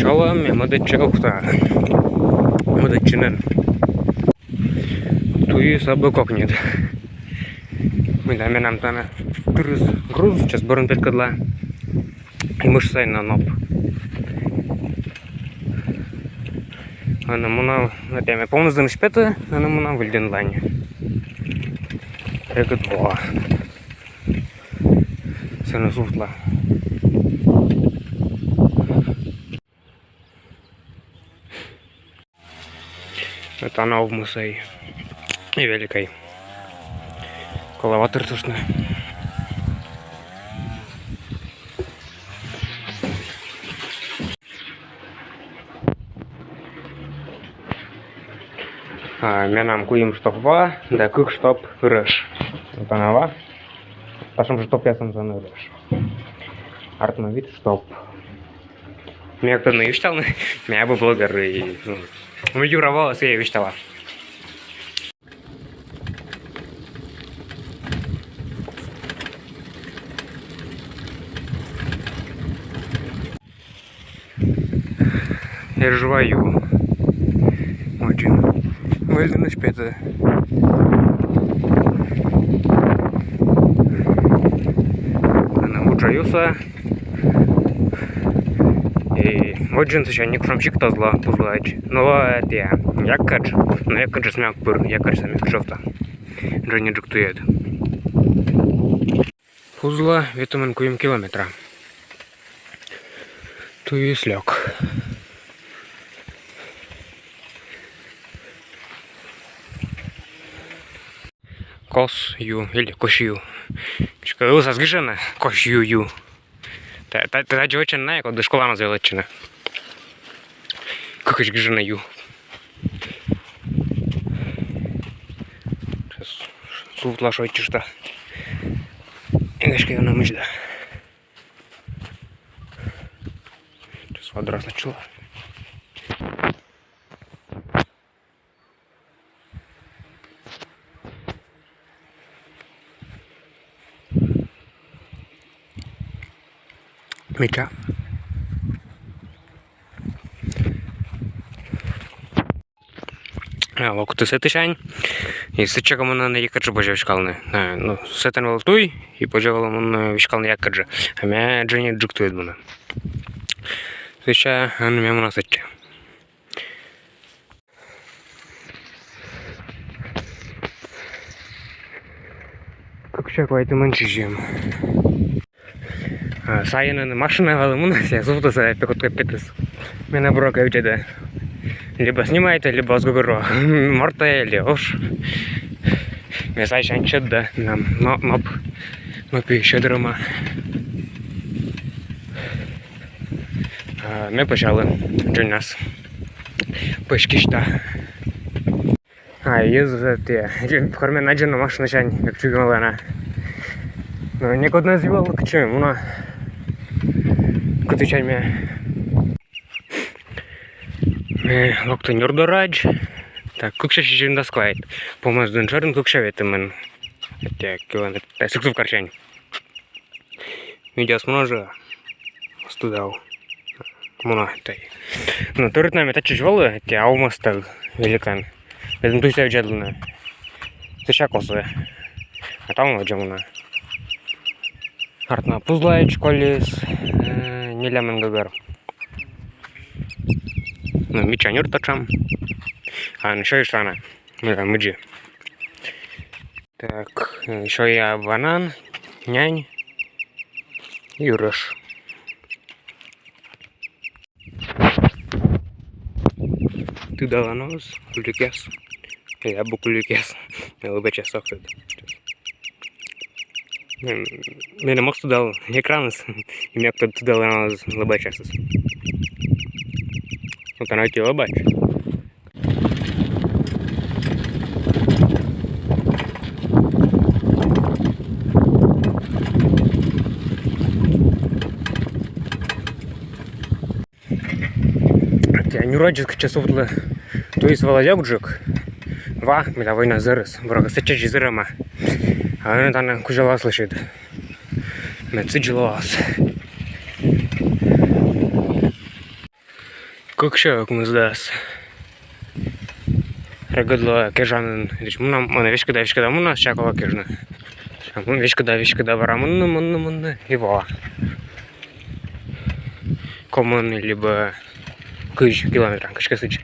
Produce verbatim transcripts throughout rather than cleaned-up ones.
Калам ме мӧдӧдчӧ, ухта. Мӧдӧдчӧ нин. Туйыс абу кокньыд. Мыйла менам тані тырыс груз, сейчас бӧрын петкӧдла. И мыш сайын на ноп. Ӧні муна, на теме помнызын петӧ, ӧні муна выльдін лань. Регыд воа. Сэні сувтла. Это она в мусей. И великой. Коловатор тушно. А, менам куим штоп ва, да кык штоп рӧш. Вот она ва. Пашам штоп ясам за рӧш. Артмӧ вит штоп. Меня кто-то не вычитал, но меня бы блогер и, ну, мы Юра Волос, я вычитала. Эржва ю. Очень. Выльдін петӧ. Ӧні уджа юса. И водзын сэтчӧ некутшӧм сикт оз ло, пузлач. Но это я. Яккадж. Но Яккаджас ме ог пыр, Яккаджас ме ог шовта. Дженьыдджык туйӧд. Пузла ветымын куим километра. Туйыс лёк. Кос ю или Кось ю. Чё, ылыс ас гижӧны Кось ю ю. Та, та, та, тадзи вӧчӧны на, кодъяс школаын велӧдчӧны. Кыкысь гижӧны ю. Сейчас сувтла шойччышта. Эськӧ ёна мыжда. Сейчас водрас начала. Мича. А, локтім сэтысянь. И сэтчӧ кӧ мунны, на Яккаджӧ позьӧ веськалны. А, ну, сэтӧн вӧлі туй, и позьӧ вӧлі мунны веськалны Яккаджӧ. А ме дженьыдджык туйӧд муна. Сэтчӧ, а, ну, ме муна сэтчӧ. Кыксё квайтымын сизим. А, сайын машина вылӧ муна, сійӧ сувтіс, а пекыт капкатыс. Менӧ бура кӧ видзӧдӧ. Либӧ снимайтӧ, либӧ оз гӧгӧрво, морт тайӧ ли ош. Ме сайсянь сьӧд да, нам, но, ноп, нопи сьӧд рӧма. А, ме пӧсялі джынас. Пӧсь кисьта. А, йӧзыс ті, кор ме аддза на машинасянь, век чуймалана. Но некод на зэв вӧлі кытчӧ муна. Кытысянь ме. Ме локті нюр дорӧдз. Так, кыксё сизимдас квайт. Помӧсдін шӧрын кыксё ветымын. Хотя километр. Та Сыктывкарсянь. Видеоыс мунӧ жӧ. Мӧс тыдалӧ. Мунӧ тай. Ну, тӧрыт на ме татчӧдз вӧлі, тай овмӧстӧг великӧн. Ветлі туйсӧ видзӧдлыны. Сэтчӧ косӧ. А там водзӧ муна. Артмӧ, пузлаысь колис, э, нелямын гӧгӧр. Ну, мича нюр татшӧм. А, ну, ещё и штана. Ну, там, мыджи. Так, э, ещё я банан, нянь и рӧш. Тыдалан оз, куликъяс. Я абу куликъяс. Лэбачассӧ ог тӧд. М, менӧ мӧс тыдалӧ экраныс, и ме ог тӧд, тыдалан оз лэбачассӧ. Вот она, эти лэбач. Хотя нюрӧдзыс кытчӧ сувтлі, туйыс вӧлі ёгджык. Ва, мыйла война зэрис, буракӧ, сэтчӧдз и зэрӧма. А ӧні тані кузя лоас лӧсьыд. Мед сідз лоас. Кыксё ӧкмысдас. Регыд лоӧ кежанын. Мунам, мунам, веськыда, веськыда муна, сыӵе колӧ кежны. Мун веськыда, веськыда бара мунны, мунны, мунны, и воа. Комын либӧ кызь километран, кыӵе ке сыӵе.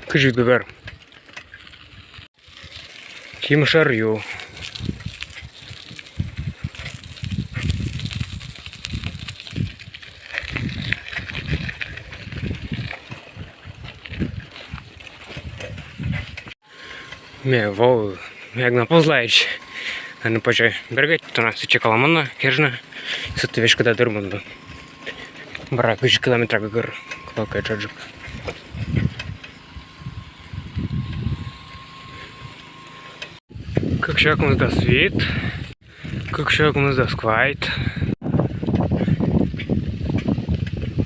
Кызь вит гӧгӧр. Кимшер ю. Ме вои, ме ӧгнам позлаысь. Ӧні позьӧ бергӧдчыны, тонас сыӵе колӧ мунны, кежны, сэтчӧ веськыда дыр мунны. Бара кызь километра гӧгӧр, кулӧкӧ чаджык. Кыксё ӧкмысдас вит. Кыксё ӧкмысдас квайт.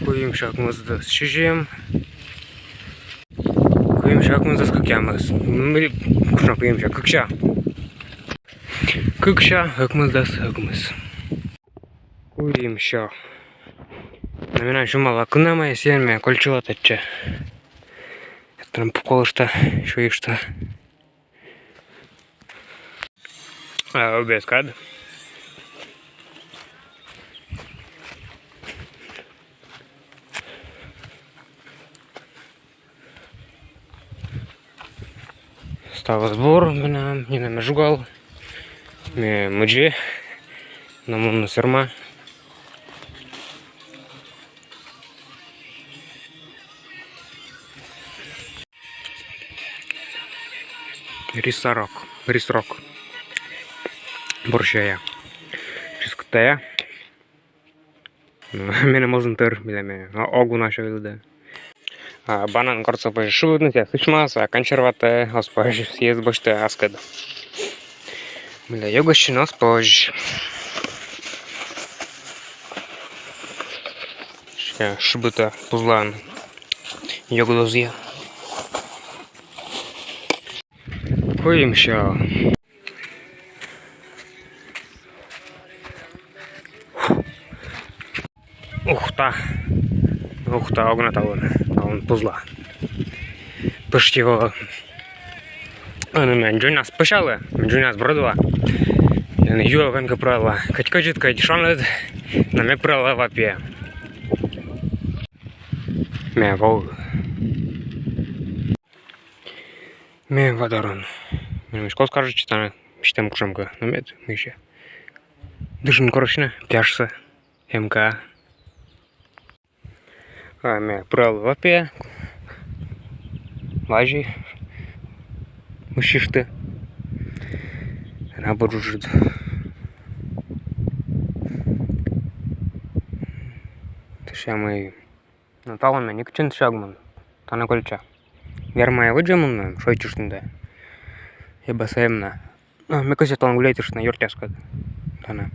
Куимсё ӧкмысдас сизим. Куимсё ӧкмысдас кыкъямыс. Мый, кыӵе куимсё, кыксё. Кыксё ӧкмысдас ӧкмыс. Куимсё. Но менам сюмала кынӧмӧй, сійӧн ме кольччыла татчӧ. Тан пуколышта, шуйышта. А, без кад. Ставыс бур, менам нинӧм ме жугал. Ме мудзи, но мунны сӧрма. Рисорок, рисорок. Борщ я. Ческыт тайӧ. Менам оз на тӧр, мыйла ме ог уна сё вылӧ да. А банан кӧртса позьӧ шыбитны, сійӧ сісьмас, а консерватӧ оз позь, сійӧс босьтӧ аскӧд. Мыйла ёгасьны оз позь. Сійӧ шыбита пузлаын ёгдозъя. Куимсё. Ухта. Ухта, ог на талун. Талун пузла. Пӧшти во. Ӧні ме дзоньнас пӧсялі, дзоньнас брӧдла. Ӧні юӧ кӧнкӧ пырала. Кӧть кӧдзыд, кӧть шоныд, но ме пырала ва пиӧ. Ме вои. Ме ва дорын. Меным эськӧ оз кажитчы тані мисьтӧм кутшӧмкӧ, но мед мися. Дышын корсьны пияшсӧ, эм кӧ. А ме пырала ва пиӧ. Лазьи. Мыссьышті. Ӧні абу джуджыд. Тыся мый. Но талун ме некытчӧ ӧд сяг мун. Тані кольчча. Вермаяс водзӧ мунны, шойччыштны да. Эбӧс эм на. Но ме кӧсъя талун гуляйтыштны ёртъяскӧд. Тані.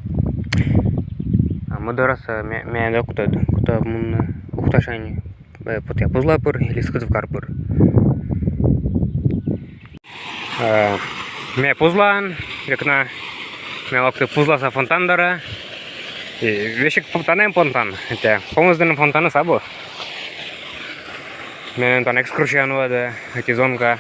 А мӧдарас ме, ме ӧд кут, кут мунны. Ухтасянь, э, потъя пузла пыр или Сыктывкар пыр. Э, ме пузлаын, век на ме локті пузласа фонтан дорӧ. И весиг фонтан эм фонтан. Хотя Помӧсдінын фонтаныс абу. Меным тані экскурсия нуӧдӧ, эти зонка.